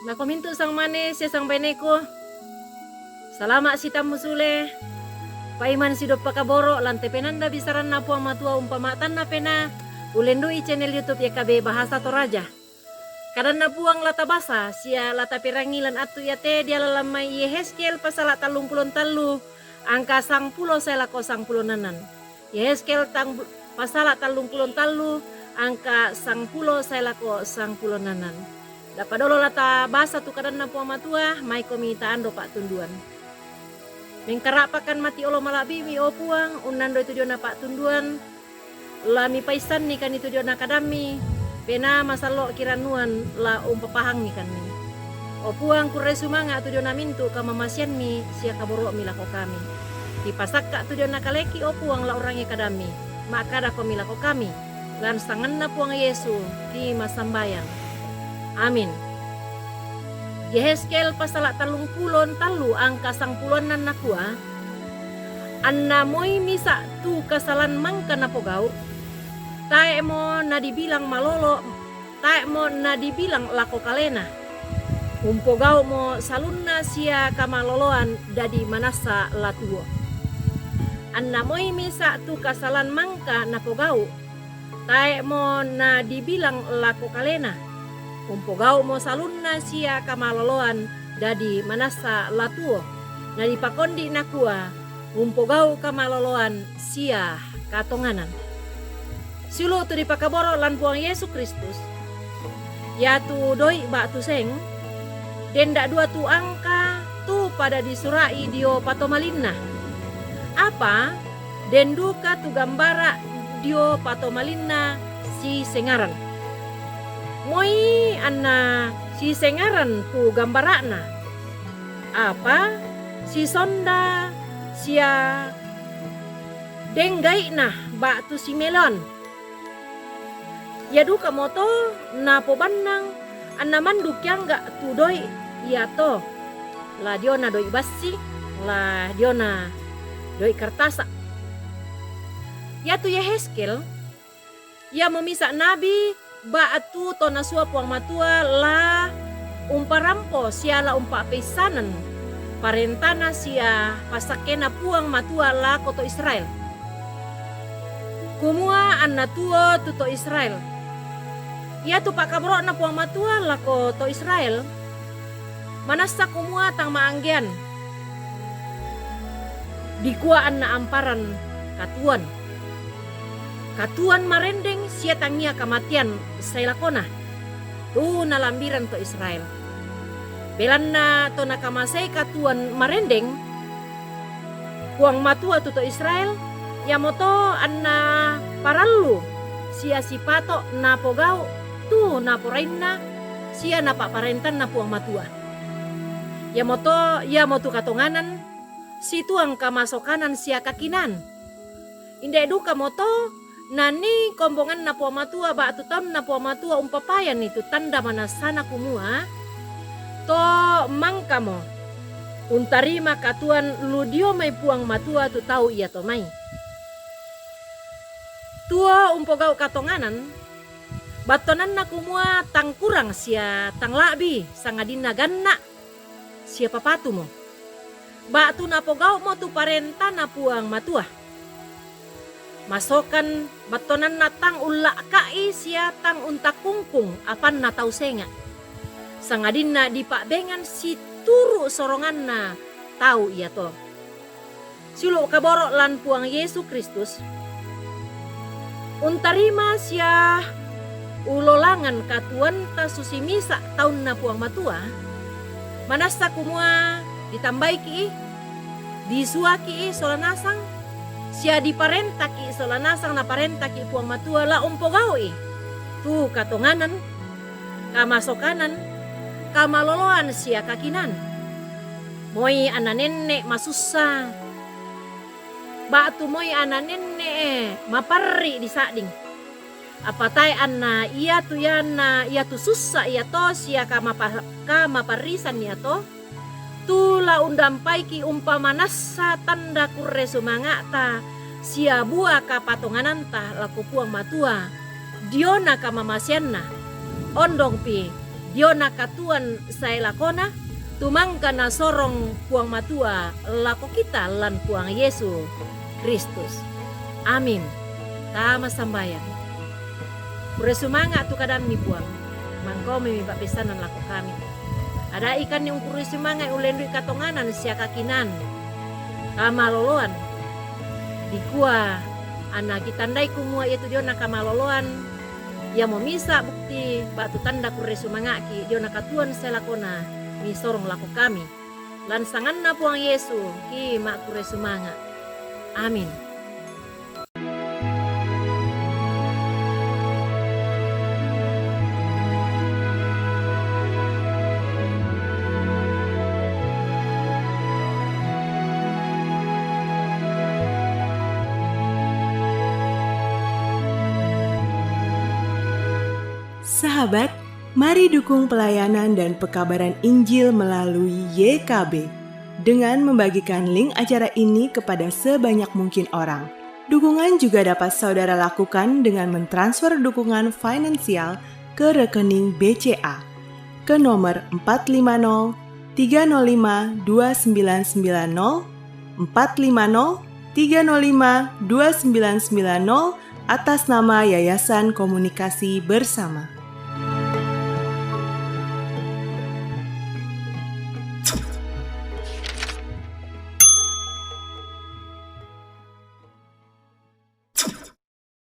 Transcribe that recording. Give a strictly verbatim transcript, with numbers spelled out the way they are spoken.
Nakomintu sangmane sia sangbaineku, salama' sitammu sule. Paiman sidoppa kaboro' lan te penanda bisaranna Puang Matua umpama'tanna penaa, ullendu'i channel YouTube Y K B Bahasa Toraja. Kadanna Puang la tabasa sia la taperangi lan attu iate diala lan mai Yehezkiel pasala tallungpulo tallu angka sangpulo sae lako sangpulo nannan. Yehezkiel tang-, pasala tallungpulo tallu angka sangpulo sae lako sangpulo nannan. Dappa dolo la tabasa tu kadanna Puang Matua, maikomi taanro pa'tunduan. Mengkara'pakan mati olo mala'bi'mi, o Puang, unnandoi tu diona pa'tunduan, la mipaissannikanni tu diona kadammi, penaa masallo' kirannuan la umpapahangngikanni. O Puang, kurre sumanga' tu diona mintu' kamamasiammi sia kaboro'mi lako kami. Kipasakka' tu diona kaleki, o Puang, la urangi kadammi, ma'kadakomi lako kami, lan sanganna Puang Yesu kimassambayang. Amin. Yehezkiel pasala tallungpulo tallu angka sangpulo annan nakua, anna moi misa' tu kasalan mangka napogau', tae'mo nadibilang malolo, tae'mo nadibilang lako kalena. Umpogau'mo salunna sia kamaloloan dadi manassa la tuo. Anna moi misa' tu kasalan mangka napogau', tae'mo nadibilang lako kalena. Umpogau'mo salunna sia kamaloloan dadi manassa la tuo. Nadipakondi' nakua, umpogau' kamaloloan sia katonganan. Siulu' tu dipakaboro' lan Puang Yesu Kristus, iatu doi' ba'tu seng, den da'dua tu angka tu pada disura'i dio patomalinna. Apa den duka tu gambara' dio patomalinna sisengaran. Moi anna sisengaran tu gambara'na, apa sisonda sia den gai'na ba'tu simeloan. Ia dukamoto napobannang anna mandu kiangga' tu doi' iato, la diona doi' bassi, la diona doi' kartasa'. Iatu Yehezkiel, iamo misa' nabi ba'tu to nasua Puang Matua la umparampo sia la umpa'peissanan parentana sia passakkena Puang Matua lako to Israel, kumua anna tuo tu to Israel. Iatu pa'kaboro'na Puang Matua lako to Israel, manassa kumua tang ma'anggean, dikua anna amparan katuoan. Katuoan marendeng sia tangia kamatean sae lakona, tu nalambiran to Israel. Belanna to nakamasei katuoan marendeng, Puang Matua tu to Israel, iamoto anna parallu sia sipato' napogau' tu naporainna sia napa'parentanna Puang Matua. Iamoto, iamotu katonganan, situang kamasokanan sia kakinaan. Inde' dukamoto nanii kombonganna Puang Matua ba'tu taunna Puang Matua umpapayanni tu tanda manassana kumua, to mangkamo untarima katuoan lu dio mai Puang Matua tu tau iato mai. Tuo umpogau' katonganan, battuananna kumua tang kurang sia tang la'bi, sangadinna ganna' sia papatumo. Ba'tu napogau'mo tu parentana Puang Matua. Masokan battuananna tang ulla'ka'i sia tang untakkungkung apanna tau senga', sangadinna dipa'bengan situru' soronganna tau iato. Siulu' kaboro' lan Puang Yesu Kristus, untarima sia ulolangan katuoanta susi misa' taunna Puang Matua, manassa kumua ditambaiki'i, disuaki'i sola nasang, sia diparentaki' sola nasang naparentaki' Puang Matua la umpogau'i tu katonganan, kamasokanan, kamaloloan sia kakinaan. Moi anna nenne' masussa, ba'tu moi anna nenne'e maparri' disa'ding. Apa tae' anna iatu ianna iatu sussa iato sia kamapa-, kamaparrisan iato, tu la undampaiki' umpamanassa tanda kurre sumanga'ta sia bua kapatongananta lako Puang Matua diona kamamaseanna. Ondongpi dio na katuoan sae lakona, tu mangka nasorong Puang Matua lako kita lan Puang Yesu Kristus. Amin. Tama sambayang. Kurre sumanga' tu kadamMi, Puang, mangkomi miba'bessanan lako kami. Ada'i kan ungkurre sumanga' ullendui katonganan sia kakinaan, kamaloloan. Dikua anna kitandai kumua iatu diona kamaloloan iamo misa' bukti ba'tu tanda kurre sumanga'ki' diona katuoan sae lakona misorong lako kami. Lan sanganNa Puang Yesu ki ma'kurre sumanga'. Amin. Sahabat, mari dukung pelayanan dan pekabaran Injil melalui Y K B dengan membagikan link acara ini kepada sebanyak mungkin orang. Dukungan juga dapat saudara lakukan dengan mentransfer dukungan finansial ke rekening B C A ke nomor empat lima nol tiga nol lima dua sembilan sembilan nol, empat lima nol tiga nol lima dua sembilan sembilan nol, atas nama Yayasan Komunikasi Bersama.